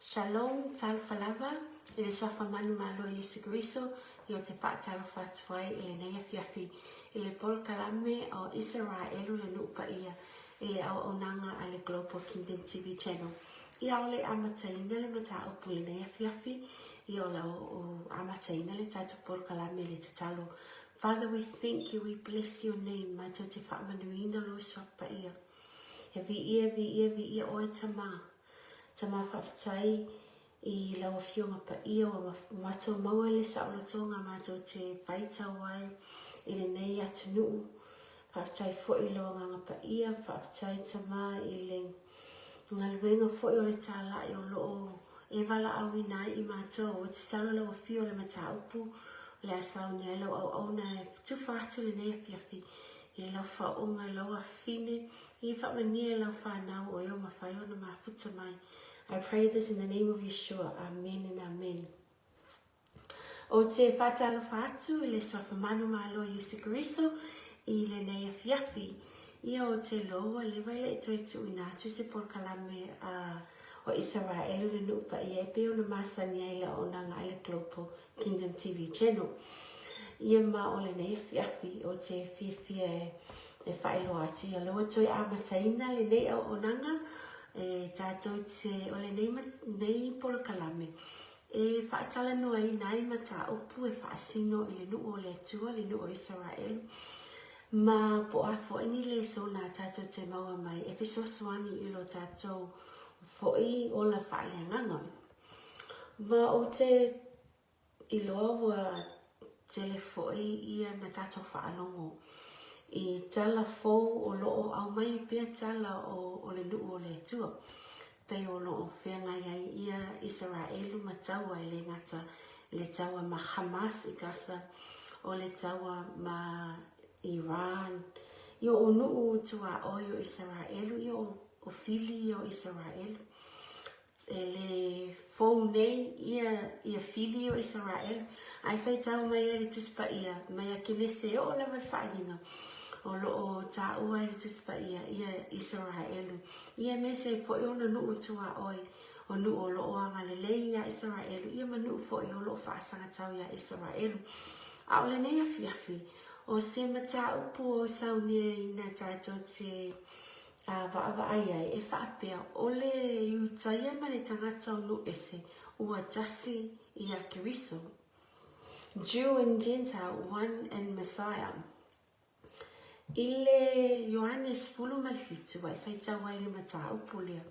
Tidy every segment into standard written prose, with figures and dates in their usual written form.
Shalom, talofa lava, i le Suafa Manumalo o Iesu Keriso, ia ou te faatalofa atu ai i lenei afiafi i le polokalame o Isaraelu le Nuu Paia i le auaunaga a le Global Kingdom TV Channel. Ia o le amataina le mataupu i lenei afiafi, ia o le a ou amataina le tatou polokalame i le tatalo. Father, we thank you, we bless your name, matou te faamanuina lou Suafa Paia. E viia, viia, viia oe Tama. Tama faafetai i lau Afioga Paia ua matou maua le saolotoga matou te faitau ai i lenei atunuu. Faafetai foi i lou Agaga Paia, faafetai Tama i le galuega foi o le talai o lo o e valaauina ai i matou. Ou te tatalo lau Afio le mataupu o le a saunia ai lau auauna e tufa atu lenei afiafi i lau faauuga i lau afafine Ia faamanuia i lau whanau o e o mafai ona mafuta mai. I pray this in the name of Yeshua. Amen and amen. Ou te whātalofa atu i le Suafa Manumalo Iesu Keriso i lenei afiafi. Ia o te loa ua leva e le i toe tuuina atu se polokalame a o Isaraelu le nuu paia e pei ona masani ai le auaunaga a le Global Kingdom TV Channel. Ia ma o lenei afiafi ou te fiafia e faailoa atu ia lea ua toe amataina lenei auaunaga e tatou te o lenei nei polokalame e faatalanoaina ai mataupu e faasino i le nuu o le Atua, le nuu o Isaraelu. Ma po o a foi ni lesona tatou te maua mai e fesoasoani i lo tatou foi ola faaleagaga. Ma ou te iloa ua tele foi ia na tatou faalogo i tala fou o lo o aumai ai pea tala o le nuu o le Atua, pei o lo o feagai ai ia Isaraelu ma taua e le gata i le taua ma Hamas i Gasa, o le taua ma Iran, ia o nuu tuaoi o Isaraelu, ia o fili ia o Isaraelu. E le fou nei ia ia fili o Isaraelu, ae faitau mai ai le Tusi Paia mai a Kenese e oo lava i le Faaaliga, o lo o taua ai le Tusi Paia ia Isaraelu, ia aemaise ai foi ona nuu tuaoi, o nuu o lo o agalelei iā Isaraelu, ia ma nuu foi o lo o faasagatau iā Isaraelu. A o lenei afiafi, o se mataupu o sauniaina tatou te A vaavaai ai, e faapea, o le Iutaia ma le tagata o nuu ese, ua tasi iā Keriso. Jew and Gentile, one in Messiah. I le Ioane 17, ua e faitau ai le mataupu lea.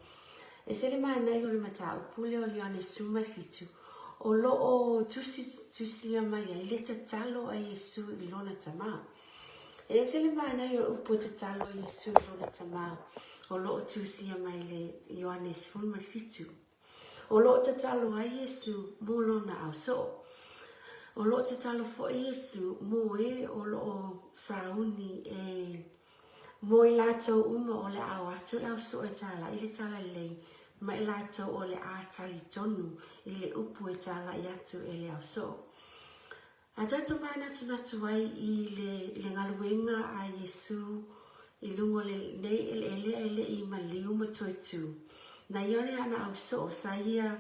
E ese le manaia o le mataupu lea o le Ioane 17, o lo o tusitusia mai ai le tatalo a Iesu i lona Tama. E ese le manaia o le upu e tatalo a Iesu i lona Tama, o lo o tusia mai le Ioane 17. O lo o tatalo ai Iesu mo lona ausoo. O lo o tatalo foi Iesu mo e o lo o sauni e mo i latou uma o le a o atu le ausoo e tālaʻi le talalelei ma i latou o le a talitonu i le upu e tālaʻi atu e le ausoo. A tatou manatunatu ai i le, le galuega a Iesu i luga o lenei eleele ae le i maliu ma toe tū. Na ia o le ana ausoo sa ia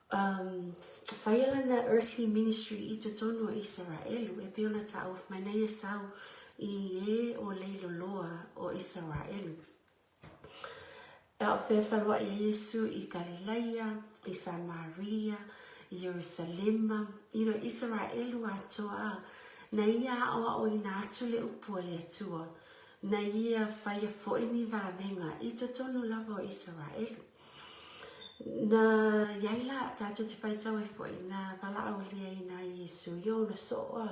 um, faia lana earthly ministry i totonu o Isaraelu e pei ona taua mai na ia sau i e o leiloloa o Isaraelu. A o feafaloai ai Iesu i Kalilaia, i Samaria, i Ierusalema, you know, Isaraelu atoa, a, na ia aʻoaʻoina atu le upu a le Atua, na ia faia foi ni vavega i totonu lava o Isaraelu. Na iai la, tatou te faitau ai foi, na valaauliaina ai Iesu i ona soo a,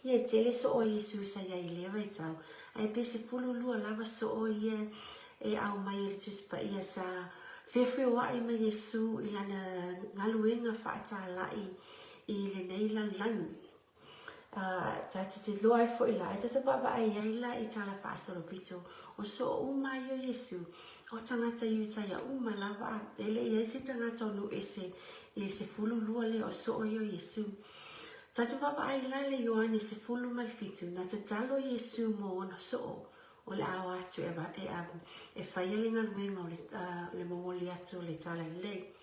ia e tele soo a Iesu sa iai i lea vaitau, ae pe 12 lava soo ia e aumai e le Tusi Paia sa feofeoaʻi ma Iesu i lana galuega faatalai i lenei lalolagi. Tatou te iloa ai foi la, e tatou vaavaai ai la i tala faasolopito, o soo uma ai o Iesu, o tagata Iutaia uma lava, e le i ai se tagata o nuu ese i le 12 lea o soo ia o Iesu. Tatou vaavaai la le Ioane 17, na tatalo Iesu mo ona soo, o le a o atu e, e, e faia le galuega o le, le momoli atu o le tala lelei.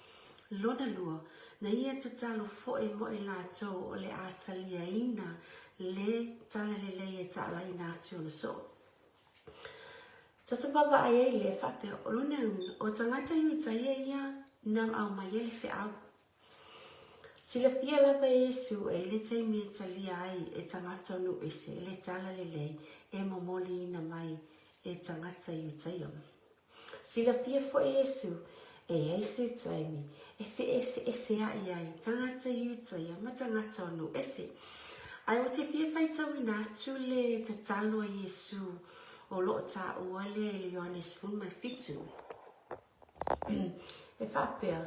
Lona lua, na ia tatalo foʻi mo i latou o le a taliaina le talalelei e taalaina atu ona soo. Tata vaavaai ai lea faapea, o lona uiga, o tagata Iutaia ia na aumaia le feau. Silafia lava e Iesu e i le taimi e talia ai e tagata o nuu ese le talalelei e momoliina mai e tagata Iutaia. Silafia foi e Iesu e i ai se taimi e feʻeseʻeseaʻi ai tagata Iutaia ma tagata o nuu ese. Ae ua te fia faitauina atu le tatalo a Iesu o lo o taua lea i le Ioane 17. E faapea.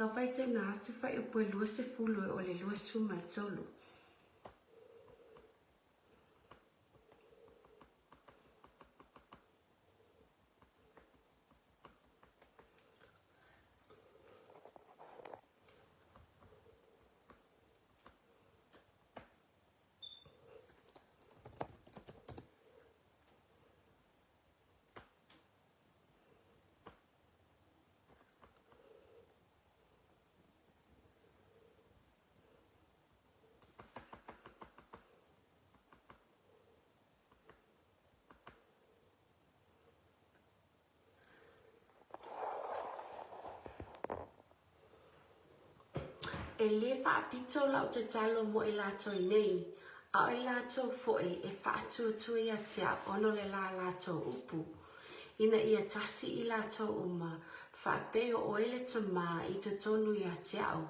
Lau faitauina atu fuaiupu e 20 e o le 23. E lē faapito lau tatalo mo i latou nei, a o i latou foʻi e faatuatua ia te au ona o le la latou upu, ina ia tasi i latou uma, faapei o oe le Tamā i totonu ia te au,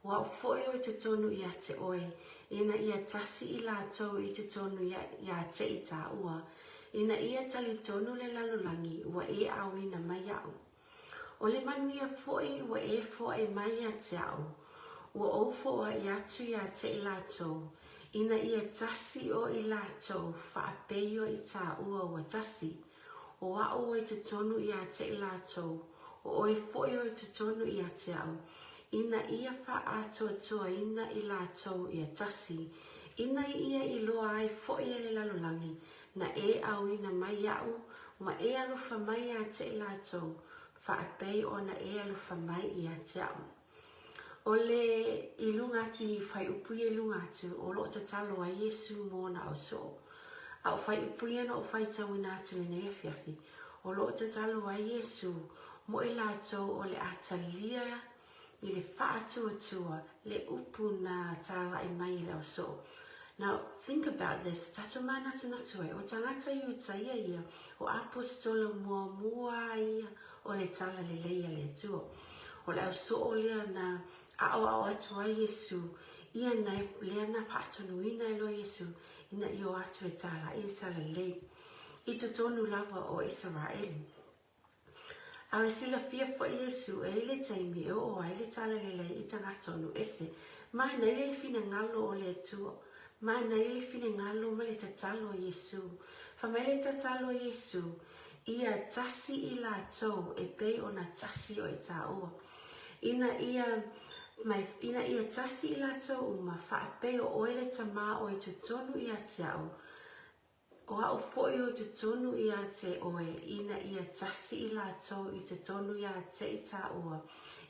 o au foʻi o i totonu ia te oe, ina ia tasi i latou i totonu ia te i tāua, ina ia talitonu le lalolagi ua e aoina mai iaʻu. ʻO le manuia foʻi ua e foaʻi mai ia te aʻu, ua ou foaʻi atu iā te i latou, ina ia tasi o i latou faapeio i tāua ua tasi, ʻo aʻu ua i totonu iā te i latou, ʻo ʻoe foʻi o i totonu iā te aʻu, ina ia faaatoatoaina i latou ia tasi, ina ia iloa ai foʻi e le lalolagi, na e aoina mai iaʻu, ma e alofa mai iā te i latou, faapei ona e alofa mai ia te aʻu. O le i luga atu i fuaiupu ia i luga atu, o lo o tatalo ai Iesu mo ona ausoo. A o fuaiupu ia na ou faitauina atu lenei afiafi, o lo o tatalo ai Iesu mo i latou o le a talia i le faatuatua le upu na tālaʻi mai e le ausoo. Now, think about this, tatou mānatunatu ai, o tagata Iutaia ia, o Aposetolo muamua ia o le talalelei a le Atua. O le ausoo lea na aʻoaʻo atu ai Iesu, ia na, lea na faatonuina ai loa Iesu ina ia o atu e tālaʻi le talalelei i totonu lava o Isaraelu. A e silafia foʻi Iesu e i le taimi e oo ai le talalelei i tagata o nuu ese, manaia le finagalo o le Atua, manaia le finagalo ma le tatalo a Iesu. Fai mai le tatalo a Iesu, Ia tasi i latou e pei ona tasi o i tāua. Ina ia mai, ina ia tasi i latou uma, faapei o oe le Tamā o i totonu ia te aʻu, O aʻu foʻi o totonu ia te oe, ina ia tasi i latou i totonu ia te i tāua,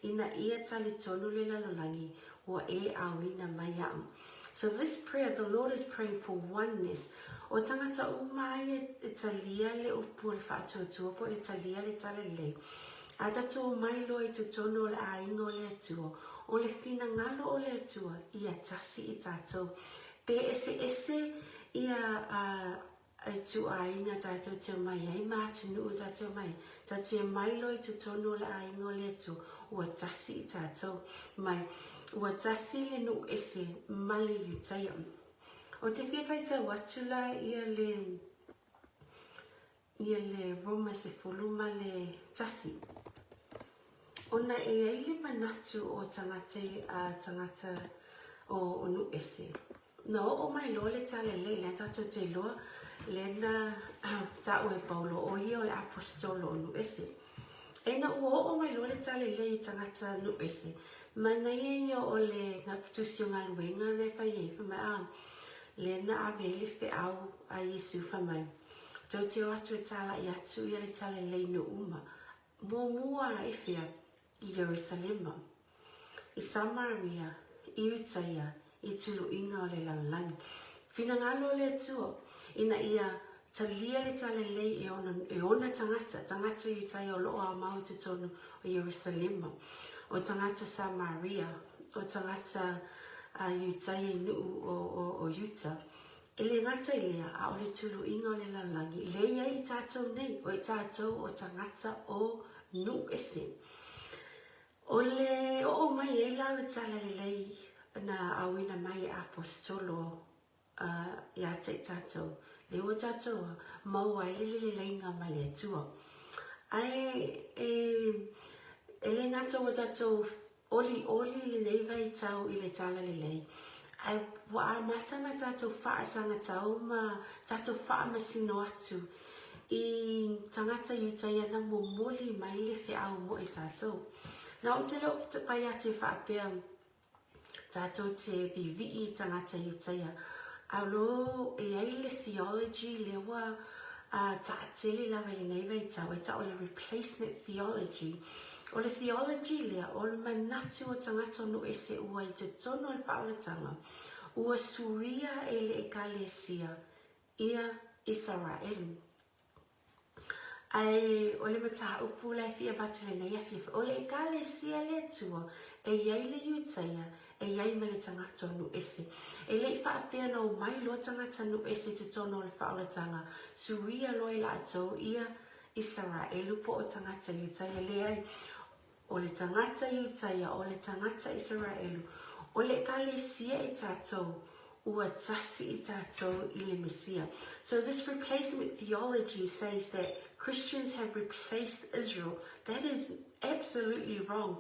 ina ia talitonu le lalolagi, ua e aoina mai iaʻu. So this prayer, the Lord is praying for oneness. O tagata uma ai e talia le upu o le faatuatua po o le talia le talalelei. A tatou omai loa i totonu o le aiga o le Atua, o le finagalo o le Atua, ia tasi i tatou. Pe eseese ia ituaiga tatou te omai ai ma atunuu tatou te omai ai, tatou te omai loa i totonu o le aiga o le Atua, ua tasi i tatou mai, ua tasi le nuu ese ma le Iutaia. Ou te fia faitau atu la ia le. ia le Roma 11. Ona e i ai le manatu o tagata a tagata o o nuu ese. Na oo mai loa le Talalelei, lea tatou te iloa, lea na taua e Paulo o ia o le Aposetolo o nuu ese. Ina ua oo mai loa le Talalelei i tagata nuu ese, manaia ia o le tusi o galuega na e fai ai, fai mai, a, lea na ave ai le feau a Iesu fai mai, tou te o atu e talai atu ia le Talalelei i nuu uma. Muamua i fea? I Ierusalema, i Samaria, i Iutaia, i tuluiga o le lalolagi. Finagalo o le Atua ina ia talia le talalelei e ona, e ona tagata, tagata Iutaia o lo o aumau i totonu o Ierusalema, o tagata Samaria, o tagata Iutaia i nuu o, o, o Iuta. E le gata i lea, a o le tuluiga o le lalolagi, lea e i ai i tatou nei, o i tatou o tagata o nuu ese. O le oo mai ai la o le Talalelei na auina mai e Aposetolo ia te i tatou, lea ua tatou maua ai le leleleiga ma le Atua. Ae e, e le gata ua tatou olioli lenei vaitau i le Talalelei, ae ua amata ona tatou faasagatau ma tatou faamasino atu i tagata Iutaia na momoli mai le feau mo i tatou. Na ou te le o fai atu e faapea tatou te vivii i tagata Iutaia, a o lo e i ai le theology lea ua taatele lava i lenei vaitau e tau o le replacement theology. O le theology lea, o le manatu o tagata o nuu ese ua i totonu o le faaolataga, ua suia e le Ekalesia ia Isaraelu. Ae o le mataupu la e fia avatu i lenei afiafi, o le Ekalesia a le Atua e i ai le Iutaia, e i ai ma le tagata o nuu ese. E le i faapea na omai loa tagata nuu ese i totonu o le faaolataga, suia loa e latou ia Isaraelu po o tagata Iutaia. Leai, o le tagata Iutaia, o le tagata Isaraelu, o le Ekalesia i tatou, ua tasi i tatou i le Mesia. So this replacement theology says that Christians have replaced Israel. That is absolutely wrong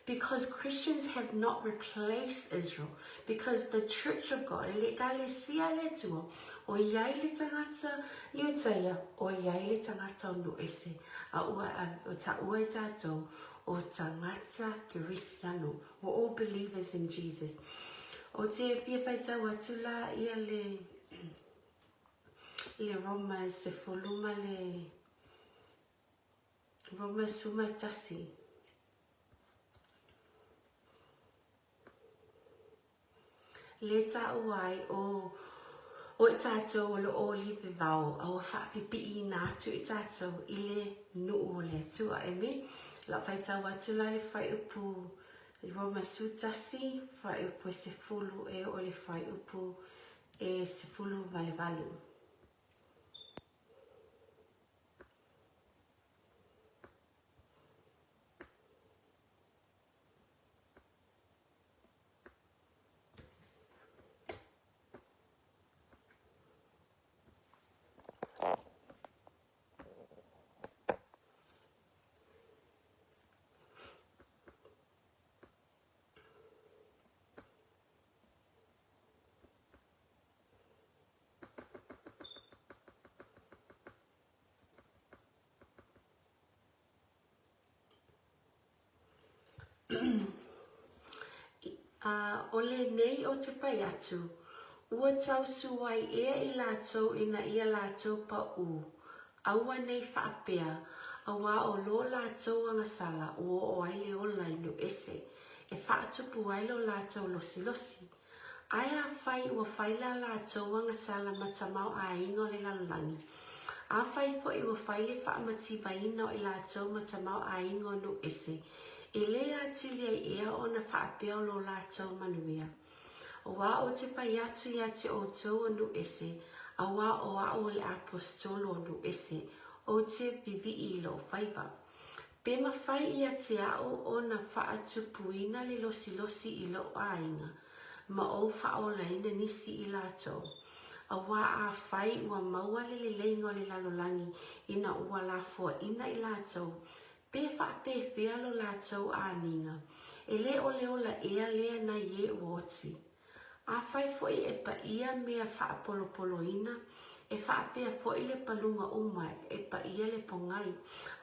because Christians have not replaced Israel because the church of God, le ekalesia a le Atua, o i ai le tagata Iutaia, o i ai le tagata o nuu ese, a ua o taua i tatou o tagata Kerisiano. We're all believers in Jesus. O te fia faitau atu la ia le le Roma 10 ma le Roma 11. Le taua ai o o i tatou o lo o live vao a ua faapipiiina atu i tatou i le nuu o le Atua. Amen. La faitau atu la le fuaiupu Roma 11, fuaiupu e 10 e oo i le fuaiupu e 18. Ā, o lenei o te pai atu, ua tausuai ea i lātou ina ia lātou paʻū, aua nei faapea, auā o lo lātou agasala ua oo ai le ola i nuu ese, e faatupu ai lo lātou losilosi. Ae afai ua fai la latou agasala ma tamaoaiga o le lalolagi, afai foi ua fai le faamativaina o i latou ma tamaoaiga o nuu ese, e le atili ai ea ona faapea o lo latou manuia? Auā ou te pai atu ia te outou o nuu ese, auā o au o le Aposetolo o nuu ese, ou te vivii i lou faiva. Pe mafai ia te a'u ona faatupuina le losilosi i lo'u aiga, ma ou faaolaina nisi i latou. Aua afai ua maua le leleiga o le lalolagi ina ua lafoaina i latou, pe faapefea lo latou amiga? E le o le ola ea lea nai e ua oti? Afai foi e paia mea faapolopoloina, e faapea foi le paluga uma e paia le pogai,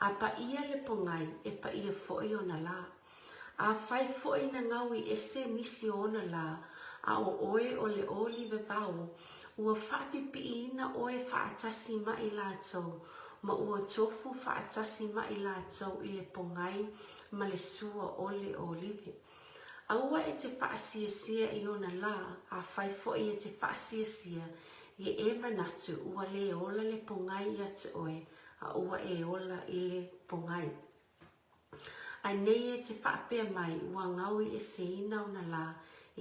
a paia le pogai, e paia foi ona lā. Afai foi na gaui ese nisi o ona lā, a o oe o le olive vao, ua faapipiiina oe faatasi ma i latou, ma ua tofu faatasi ma i latou i le pogai ma le sua o le olive. Aua e te faasiasia i ona lā, afai foi e te faasiasia, ia e manatu ua lē ola le pogai ia te oe, a ua e ola i le pogai. A nei e te faapea mai ua gauieseina ona lā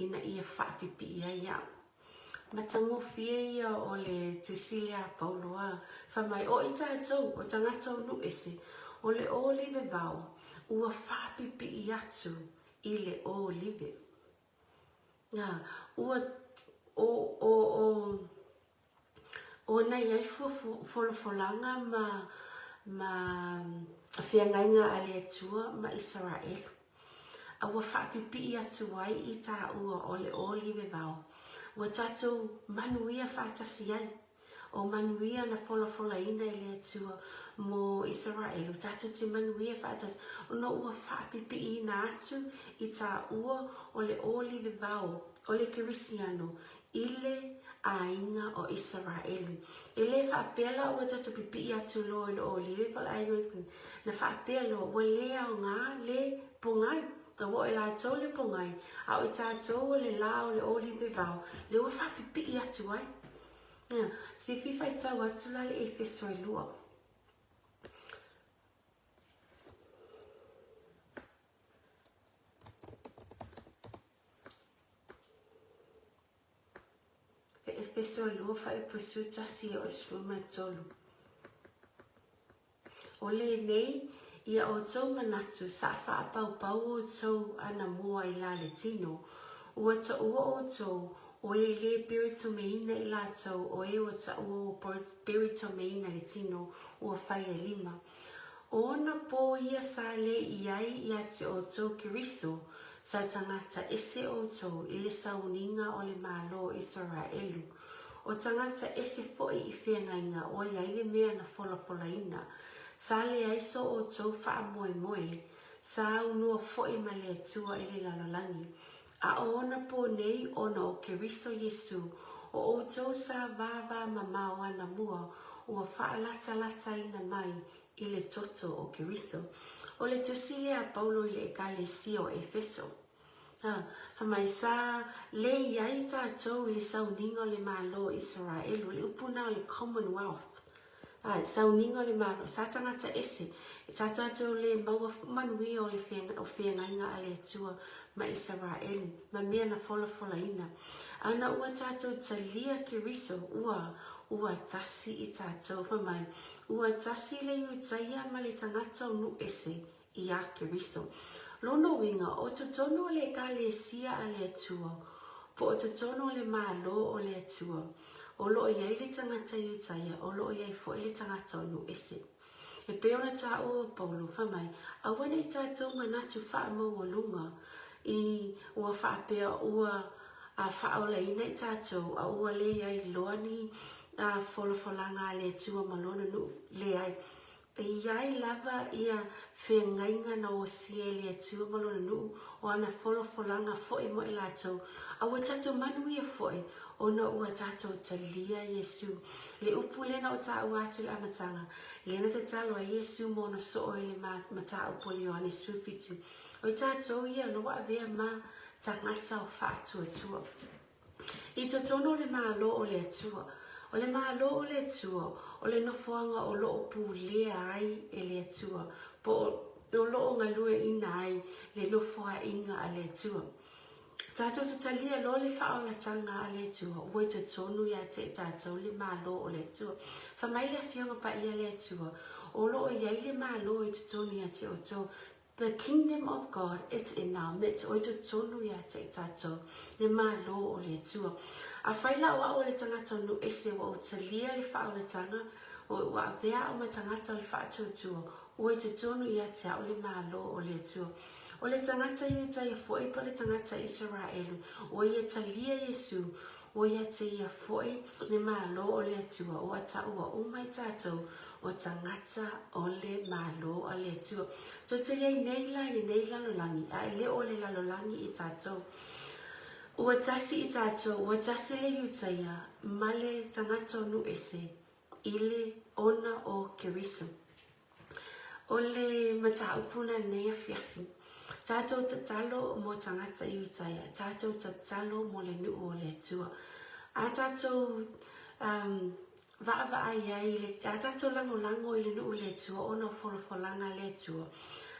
ina ia faapipii ai au. Matagofie ia o le Tusi lea a Paulo a fai mai, O i tatou, o tagata o nuu ese, o le olive vao ua faapipii atu i le olive. Na, ua, o, o, o, Ona i ai folafolaga ma ma feagaiga a le Atua ma Isaraelu, a ua faapipii atu ai i tāua o le olive vao, ua tatou manuia faatasi ai. O manuia na folafolaina e le Atua mo Isaraelu, tatou te manuia faatasi, ona ua faapipiiina atu i tāua o le olive vao o le Kerisiano i le aiga o Isaraelu. E le faapea la ua tatou pipii atu loa i le olive po o le aiga o Isaraelu. Na faapea loa ua le aoga le pogai. Ua o i latou le pogai, a o i tatou o le lā o le olive vao, lea ua faapipii atu ai. Ia, fifi faitau atu la le Efeso e lua. Efeso e lua fuaiupu 11 e oo i 13. O lenei, ia outou manatu sa faapaupau outou anamua i la le tino, ua taua outou o e le peritomeina i latou o e ua taua ua peritomeina le tino ua fai e lima. O ona pō ia sa le i ai ia te outou Keriso, sa tagata ese outou i le sauniga o le Malo o Isaraelu, o tagata ese foi i feagaiga ua i ai le mea na folafolaina, sa leai so outou faamoemoe, sa aunoa foi ma le Atua i le lalolagi. A o ona pō nei ona o Keriso Iesu, o outou sa vāvāmamao anamua ua faalatalataina mai i le toto o Keriso. O le tusi lea a Paulo i le Ekalesia o Efeso. A, fai mai sa le i ai tatou i le sauniga o le Malo o Isaraelu, o le upu na o le Commonwealth. A, sauniga o le Malo, sa tagata ese, sa tatou le maua manuia o le o feagaiga a le Atua ma Isaraelu, ma mea na folafolaina. A na ua tatou talia Keriso, ua, ua tasi i tatou. Fai mai, Ua tasi le Iutaia ma le tagata o nuu ese iā Keriso. Lona uiga, o totonu o le Ekalesia a le Atua, po o totonu o le Malo o le Atua, o lo o i ai le tagata Iutaia, o lo o i ai foi le tagata o nuu ese. E pei ona taua o Paulo, fai mai, Aua ne i tatou manatu faamaualuga i ua faapea ua a faaolaina i tatou, a ua leai loa ni a folafolaga a le Atua ma Lona nuu, leai. E i ai lava ia feagaiga na osia e le Atua ma Lona nuu, o ana folafolaga foi mo i latou, a ua tatou manuia foi, ona ua tatou talia Iesu. Le upu lea na ou taua atu i le amataga, lea na tatalo ai Iesu ma ona soo i le mataupu o le Ioane 17, O i tatou ia o lo ua avea ma tagata o faatuatua. I totonu o le Malo o le Atua. O le Malo o le Atua, o le nofoaga o lo o pulea ai e le Atua, po o lo o galueaiina ai le nofoaiga a le Atua. Tatou te talia loa le faaolataga a le Atua, ua i totonu ia te i tatou le Malo o le Atua. Fai mai le Afioga Paia a le Atua, O lo o i ai le Malo i totonu ia te outou. The kingdom of God is in our midst, ua i totonu ia te i tatou, le Malo o le Atua. Afai la o au o le tagata o nuu ese ua ou talia le faaolataga, o ua avea au ma tagata o le faatuatua, ua i totonu ia te au le Malo o le Atua. O le tagata Iutaia foi po o le tagata Isaraelu, ua ia talia Iesu, Ua ia te ia foi le Malo o le Atua, ua taua uma i tatou o tagata o le Malo a le Atua. Tou te i ai nei la i lenei lalolagi, a e le o le lalolagi i tatou. Ua tasi i tatou, ua tasi le Iutaia ma le tagata o nuu ese i le ona o Keriso. O le mataupu na lenei afiafi, tatou tatalo mo tagata Iutaia, tatou tatalo mo le nuu o le Atua. A tatou um, vaavaai ai, le, a tatou lagolago i le nuu o le Atua ona o folafolaga a le Atua,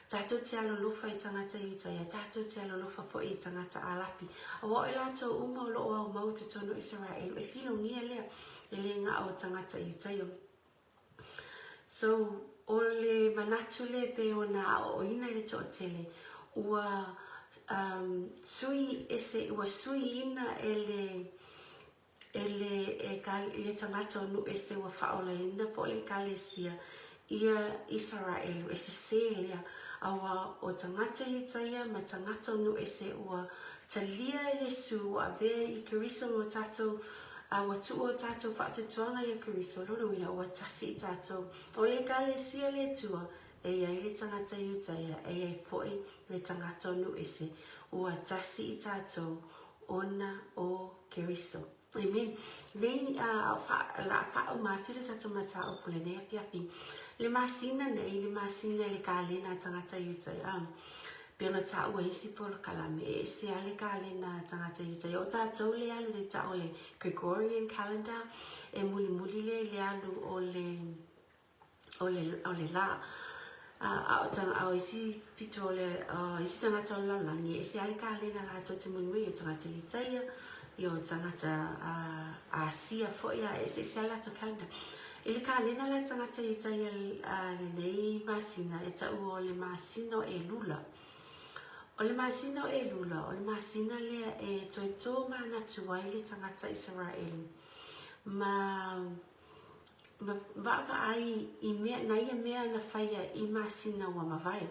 tatou te alolofa i tagata Iutaia, tatou te alolofa foi i tagata Alapi. Aua o i latou uma o lo o aumau i totonu o Isaraelu, e filogia lea, e le gao o tagata Iutaia. So, o le manatu lea e pei ona aoaoina i le toatele, ua um, sui ese, ua suiina e le e le e le tagata o nuu ese ua faaolaina po o le ekalesia ia Isaraelu, e sesē lea, aua o tagata Iutaia ma tagata o nuu ese ua talia Iesu ua avea i Keriso mo tatou A ua tuu o tatou faatuatuaga ia Keriso, lona uiga ua tasi i tatou. O le Ekalesia le Atua, e i ai le tagata Iutaia, e i ai foi le tagata o nuu ese, ua tasi i tatou ona o Keriso. Amen. Nei, a, a, la faauma atu le tatou mataupu lenei afiafi. Le masina nei, le masina i le kalena a tagata Iutaia, Pei ona taua isi polokalame, e ese lava le kalena a tagata Iutaia. O tatou le alu le tau o le Gregorian calendar, e mulimuli lea i le alu o le, o le, o le lā. A, a, o, a o isi pito o le, o isi tagata o le lalolagi, e ese lava le kalena latou te mulimuli, o tagata Iutaia, ia o tagata Asia foi, a e eseese lava le latou calendar. I le kalena la tagata Iutaia lenei masina, e taua o le masina o Elula. O le masina o Elula, o le masina lea e toe tō manatu ai le tagata Isaraelu ma ma vaavaai i mea, na ia mea na faia i masina ua mavae.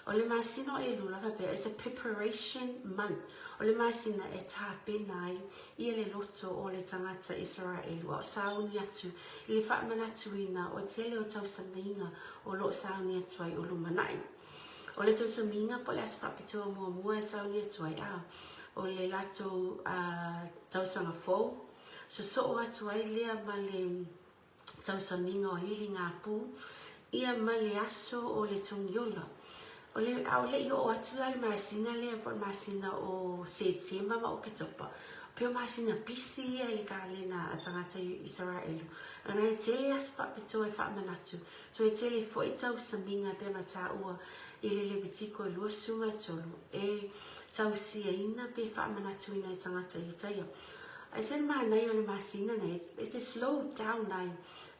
O le masina o Elula faapea, it's a preparation month. O le masina e tapena ai ia le loto o le tagata Isaraelu, a o sauni atu i le faamanatuina o tele o tausamiga o lo o sauni atu ai o lumanai. O le tausamiga po o le aso faapitoa muamua e sauni atu ai, a o le latou tausaga fou, sosoo atu ai lea ma le tausamiga o Hilingapu, ia ma le aso o le Togiola. O le, a o le i oo atu la le masina lea po o le masina o Setema ma Oketopa, pei o masina pisi ia i le kalena a tagata i Isaraelu. Ana e tele aso faapitoa e faamanatu, toe tele foi tausamiga e pei ona taua i le Levitiko e 23 e tausiaina pe faamanatuina e tagata Iutaia. Ai se manaia o le masina nei, e te slow down ai,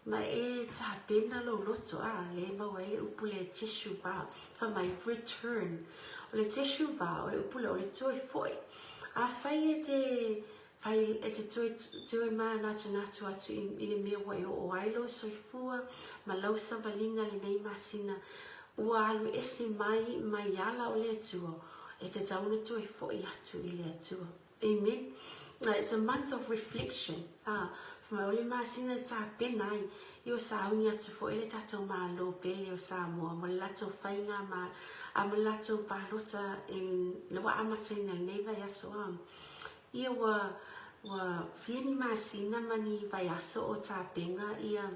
ma e tapena lou loto, a, le maua ai le upu le teshuvah, fai mai, return. O le teshuvah, o le upu lea, o le toe foi. Afai e te fai, e te toe, toe mānatunatu atu i, i le mea ua e oo ai lou soifua ma lau savaliga lenei masina, ua alu ese mai, mai ala o le Atua, e tatau ona toe foi atu i le Atua. Amen. It's a month of reflection. Ah, fai mai o le masina e tapena ai i o sauni atu foi le tatou Malo pele o Samoa mo le latou faiga ma a mo le latou palota in le ua amataina i lenei vaiaso a. Ia ua ua fia ni masina ma ni vaiaso o tapena ia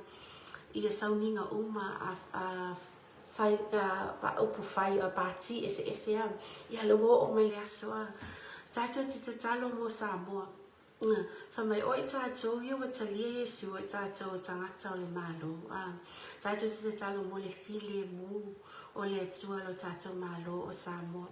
ia sauniga uma a a Whai, uh, upu whai, uh, pāti eseese a. Ia le ua oo mai le aso a. Tātou te tatalo mō Samoa. Whai mai, oi tātou ia ua talia Iesu, oi tātou o tangata o le Malo. A. Tātou te tatalo mō le filemu o le Atua lo tātou Malo o Samoa.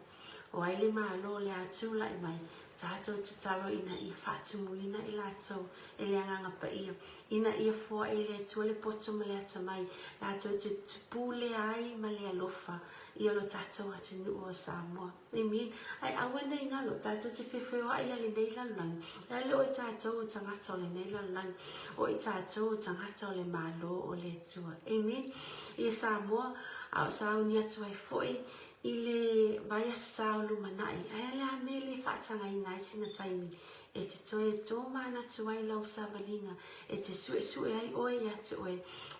O ai le Malo o le a tulai mai, tatou tatalo ina ia faatumuina i latou e le Agaga Paia, ina ia foai e le Atua le poto ma le atamai, latou te pulea ai ma le alofa i lo tatou atunuu o Samoa. Amen. Ae aua ne i galo, tatou te feofeoai i lenei lalolagi, ae le o i tatou o tagata o lenei lalolagi, o i tatou o tagata o le Malo o le Atua. Amen. Ia Samoa, a o sauni atu ai foi i le vaiaso sa o lumanai, ae o le a mea e le faatagaina ai sina taimi e te toe tōmanatu ai lau savaliga, e te suesue ai oe ia te oe,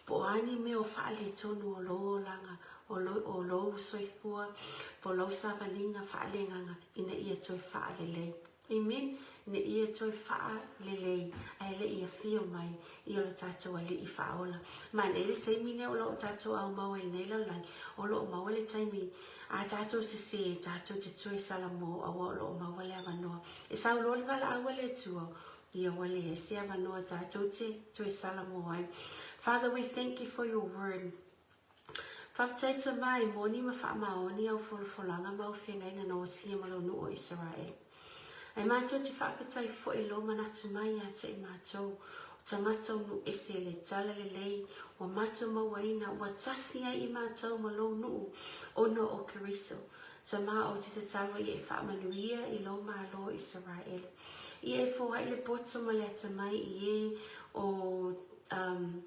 po o a ni mea o faaletonu o lou olaga, o, lo, o lou soifua, po o lau savaliga faaleagaga ina ia toe faalelei. Amen. Ina ia toe faalelei, ae le i afio mai i o tatou Alii Faaola. Ma nei le taimi nei o lo o tatou aumau ai nei lalolagi, o lo o maua le taimi a tatou sesē, tatou te toe salamo aua o lo o maua le avanoa. E sau loa le valaau a le Atua, ia ua leai se avanoa tatou te toe salamo ai. Father, we thank you for your word. Faafetai Tama e moni ma faamaoni au folafolaga ma au feagaiga na osia ma lou nuu o Isaraelu. Ae matou te faafetai foi i lou manatu mai ia te i matou, o tagata o nuu ese le tala lelei ua matou mauaina ua tasi ai i matou ma lou nuu ona o Keriso. Tama ou te tatalo ia e faamanuia i lou Malo o Isaraelu. Ia e foai le poto ma le atamai i e o um,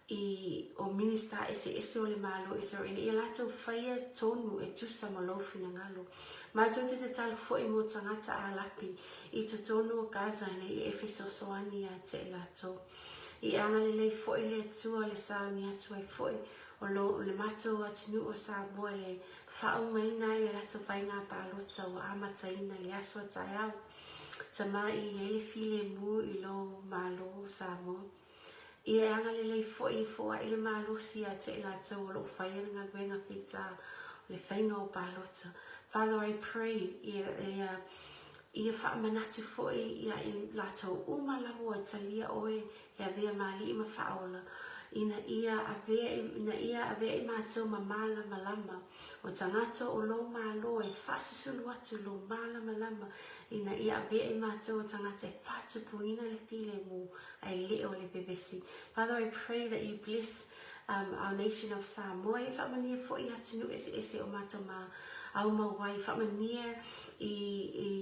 i o Minista eseese o le Malo o Isaraele ia latou faia tonu e tusa ma lou finagalo. Matou te tatalo foi mo tagata Alapi i totonu o Gaza ina ia e fesoasoani ia te i latou. I e agalelei foi le Atua le sauni atu ai foi o lo le matou atunuu o Samoa i le faaumaina ai le latou faiga palota ua amataina i le aso a taeao. Tama i ai le filemu i lou Malo o Samoa. Ia e agalelei foi e foai le malosi ia te i latou o lo o faia le galuega fita o le faiga o palota. Father, I pray ia, ia, ia faamanatu foi ia i latou uma lava ua talia oe e avea ma alii ma faaola, ina ia avea, ina ia avea i matou ma malamalama o tagata o lou Malo e faasusulu atu lou malamalama ina ia avea i matou o tagata e faatupuina le filemu ae le o le vevesi. Father, I pray that you bless um, our nation of Samoa. E faamanuia foi i atunuu eseese o matou ma aumau ai. Faamanuia i,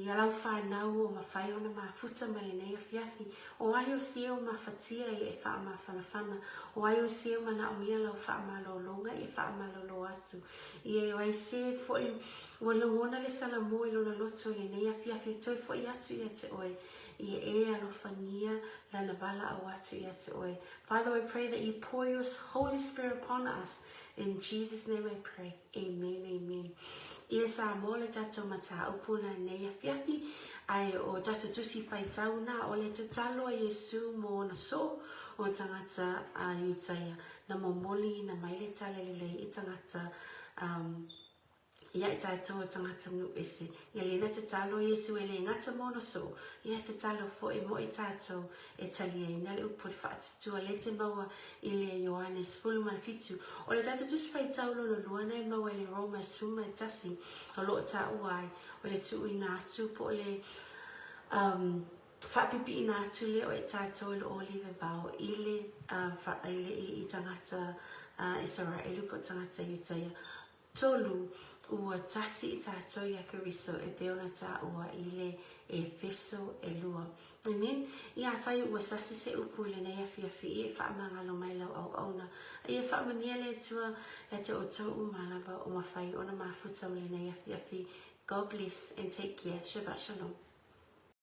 i a lau whanau o mawhai ona mafuta ma lenei afiafi. O ai o se o mafatia ia e faamafanafana. O ai o se o manaomia lau faamalologa ia e faamalolo atu. Ia o ai se foi ua lagona le salamo i lona loto i lenei afiafi e toe foi atu ia te oe. Ia e alofagia lana valaau atu ia te oe. Father, I pray that you pour your Holy Spirit upon us. In Jesus' name I pray. Amen, amen. Ia Samoa le tatou mataupu na nei afiafi, ae o tatou tusi faitau na o le tatalo a Iesu mo ona soo o tagata a Iutaia na momoli ina mai le tala lelei i tagata um, Ia i tatou o tagata nuu ese. Ia lena tatalo Iesu e le gata mo ona soo, ia tatalo foi mo i tatou e taliaina le upu o le faatutua le te maua i le Ioane 17. O le tatou tusi faitau lona lua na e maua i le Roma 11 o lo o taua ai o le tuuina atu po o le um, faapipiina atu lea o i tatou i le oli vavao i le, uh, fa, i, le, i, i tagata uh, Isaraelu po o tagata Iutaia. 3, ua tasi i tatou iā Keriso e pei ona taua i le Efeso 2. Amen. Ia afai ua sasi se upu i lenei afiafi ia e faamagalo mai lau auauna. A ia faamanuia le Atua ia te outou uma lava o mafai ona mafuta ma lenei afiafi. God bless and take care. Shabbat shalom.